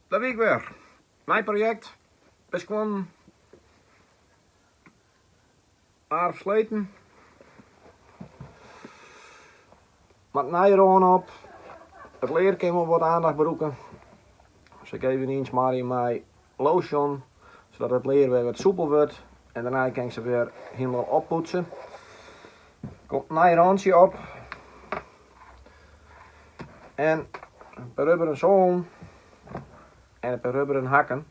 Dêr wie ik wer. Nij projekt, de skuon aardich fersleten. Moat nij râne op. It lear kin wol wat aandacht brûke. Sil ik even ynsmarje mei lotion, sadat it lear wer wat soepel wurdt. En dêrnei kin ik se wer hielendal oppoetse. Komt in nij rântsje op. En in pear rubberen soalen en in pear rubberen hakken.